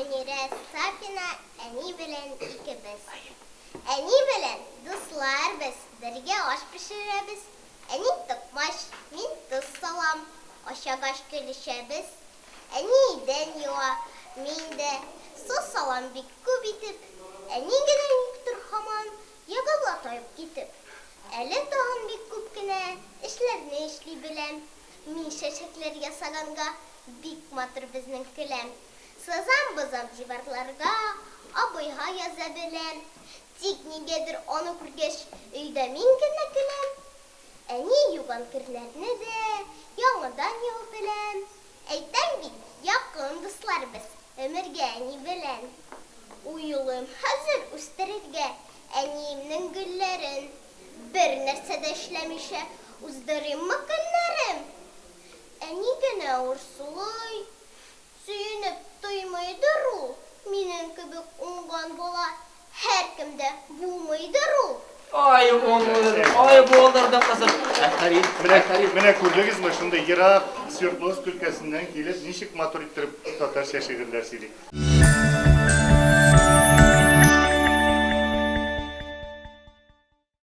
Мөнирә Сафина, әни белән икебез. Әни белән дуслар без, бергә аш пешерәбез. Әни токмач, мин тоз салам, ашагач көлешәбез. Әни идән юа, мин дә су салам бик күп итеп. Әни генә никтер һаман егыла таеп китеп. Әле тагын бик күп кенә эшләрне эшли беләм. Мин чәчәкләр ясаганга бик матур безнең келәм. Сызам бозам диварларга, абыйга яза беләм. Тик нигәдер аны күргәч, өйдә мин генә көләм. Әни юган керләрне дә яңадан юып эләм. Әйтәм бит, якын дуслар без, гомергә әни белән. Уйлыйм хәзер үстерергә әниемнең гөлләрен. Бер нәрсә дә эшләмичә уздырыйммы көннәрем? Әни генә авыр сулый, Сөенеп туймыйдыр ул, минем кебек уңган бала һәркемдә булмыйдыр ул. Ай, уңдыр, ай, булдырдың, кызым. Афәрин, Менә, афәрин. менә күрдегезме, шундый ерак Свердловск өлкәсеннән килеп, ничек матур иттереп татарча шигырьләр сөйли.